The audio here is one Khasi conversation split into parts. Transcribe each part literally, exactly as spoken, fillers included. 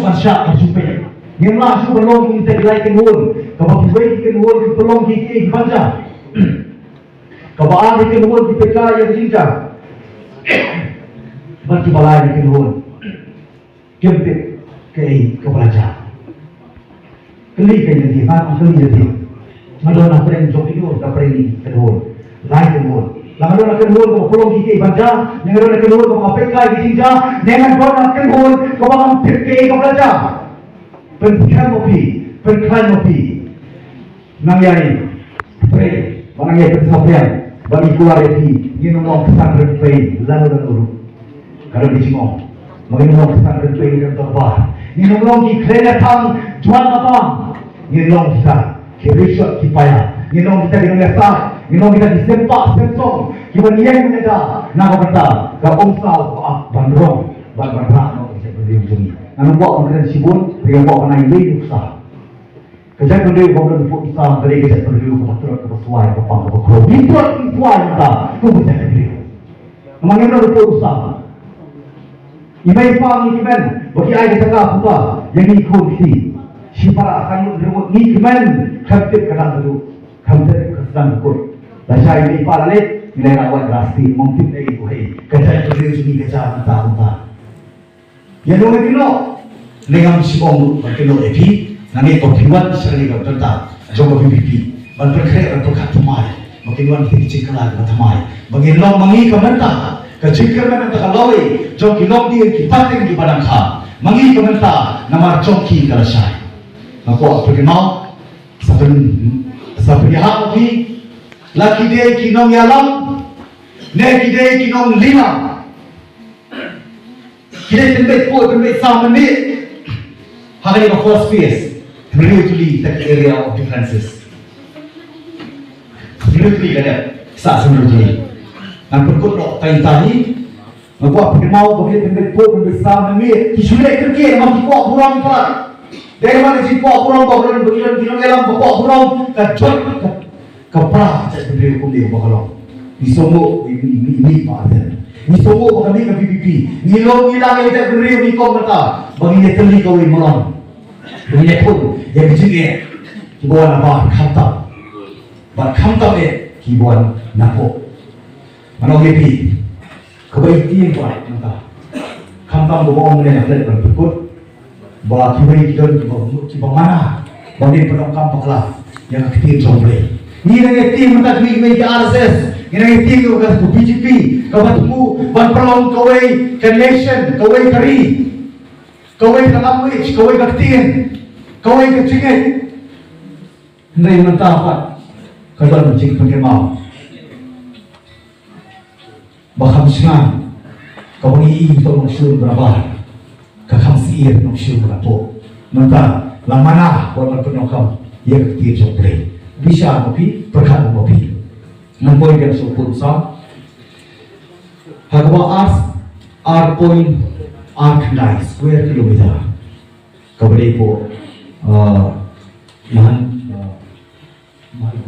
Ban shah ban shu peit. Ngim lah shuh ban long kum kita ki lai kynhun kaba kiwei ki kynhun ki pynlong ki kiei ki banja. Kaba ar ki kynhun ki peit ïa ka jingjia bad kiba lai ki kynhun kim tip kaei kaba la jia. Kylli ka ïa ki, ba kylli ïa ki. Nga don na pdeng jong ki dur, na pdeng ki kynhun, lai kynhun. La nga don na kynhun kaba pynlong ki kiei banja, ne nga don na kynhun kaba peit ïa ki jingjia, ne nga don na kynhun kaba ngam tip kaei kaba la jia. Pynskhem ma phi, pynkhlaiñ ma phi. Nang ïai trei, ba nang ïai pynsaphriang, ba ngi kular ïa phi, ngin ym long ki san rympei lano lano ruh. Ka dei ka jingong. Ba ngin ym long ki san rympei lano lano ruh. Ngin ym long ki khlem ïa thang juan na bam. Ngin long kita ki rishot ki paia. Ngin long kita ki nongïasaid. Ngin long kita ki sympa symsong. Kiban ïeng ne da na ka bynta ka umsaw ba ap ban rong, ban ban rah noh ka jaitbynriew jong ngi. Ngan kwah ban kren shibun, hynrei nga kwah ban ai wei nuksa. Ka jaitbynriew kaba don hapoh u sam ka dei ka jaitbynriew kaba trot kaba swai kaba pang kaba khraw. Ngi trot ngi swai mynta kum ka jaitbynriew. Namar ngi don hapoh u sam. I mei i pa ngi kmen ba ki ai ka jaka puta ïa ngi khun kti. Shipara, san ngut, hynriew ngut ngi kmen khlem tip ka dang ka duk, khlem tip ka sdang ka kut. Lashai i mei i pa la leit, ngi la ïa wad la sti, mong tip ei ko hei. Ka jaitbynriew jong ngi ka jia mynta mynta. Ïa nong ïa ki noh. Ne ngam shym ong ruh ba kin noh ïa phi, nangne ba phi wan sha kane ka bynta jong ka V P P ban pynkhreh ban pyrkhat thymmai, ba kin wan ki jingkylla ba thymmai, ba ngin long ma ngi ka bynta ka jingkyrmen na ka bynta ka lawei jong ki longdien ki pateng kiba dang kha, ma ngi ka bynta namar jong ki ka lashai. Nga kwah pyrkhat mo, sa pyn, sa pynïahap ma phi, la ki dei ki nongïalam ne ki dei ki nonglilam. Ki dei pynbeit pud pynbeit saw mynmiet ha kane ka first phase. Hynriew tylli ka area of differences. Hynriew tylli ka dep sa hynriew tylli. Ngan pynkut noh tang tang hi. Nga kwah pynmaw ba ki dei pynbeit pud pynbeit saw mynmiet. Ki shu leh kyrkieh, ma ki kwah burom pat. Dei ma ki kwah burom, ba burom, ba ki don ki nongïalam ba kwah burom, ka jot ka Ka pra ka jaitbynriew kumne ba ka long. Ngi sngewbha, ngi, ngi, ngi, ngi ba ten. Ngi sngewbha ba ka mih ka V P P. Ngi long ngi lang ïa ka jaitbynriew ngi kong kata. Ba ngi ïa tylli kawei malan. Ba ngi ïa khun ïa ka jingeh. Kiba wan na bar khamtam. Bad khamtam eh kiba wan na pok. Ngan ong ïa phi. Kaba ïa ktien ba mynta. Khamtam ba ong ne na klet ban pynkut. Ba kiwei ki don kiba, kiba mana ba ngin pyndonkam bakla ïa ka ktien jong U Blei. Ngi nang ïa ktien mynta kiwei kiwei ki R S S, ngi nang ïa ktien ïa ka B J P, kaba thmu ban pynlong kawei ka nation, kawei ka ri, kawei ka language, kawei ka ktien, kawei ka jingngeit. Hynrei mynta pat ka don jingpynkynmaw. Ba kham shngain kaba ngi ïohi to nongshun ba na bar, ka kham syier nongshun ba na pok. Mynta la mana wat ban pyndonkam ïa ka ktien jong U Blei. Bishar ma phi, pyrkhat ma phi. Ngan poi biang sha u pud u sam. Ha kaba ar, ar point ar khyndai square kilometer. Kaba dei hapoh, uh, Mahan, uh, Mahan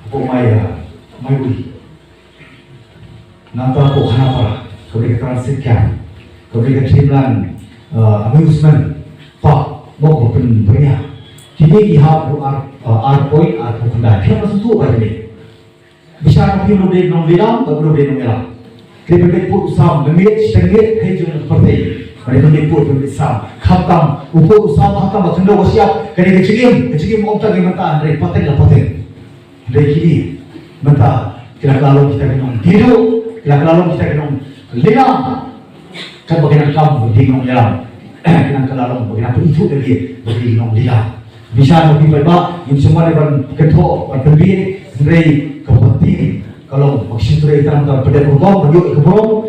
Hapoh Mai, ah, Maiburi. Nangta hapoh Khanapara, kaba dei ka transit camp, kaba dei ka Dreamland, ah, amusement park, mo, kaba pynbria. Kine ki hap haduh ar, ah, ar point ar phew khyndai. Phi hap ban sngewthuh ba kine. Bishar ma phi, u dei nonglilam bad u dei nongïalam. Te pynbeit pud u sam, pynbeit shiteng miet hei jong ka pyrthei. Bad pynbeit pud pynbeit sam. Khamtam u pud u sam, khamtam ba khyndew ba shyiap, ka dei ka jingim, ka jingim ym tang ïa mynta, hynrei pateng la pateng. Hynrei kine mynta ki la kylla long kita ki nongdie duh, ki la kylla long kita ki nonglilam. Katba ki nang kam ba ki nongïalam, ki nang kylla long ba ki nang pynithuh ïa ki ba ki nongïalam. Bishar ma phi paidbah, ngim shym wan ban kynthoh ban pynbiej, hynrei kaba tieng ka long ba ki shu trei tang ban pyndet rukom, ban ïoh ïa ka burom,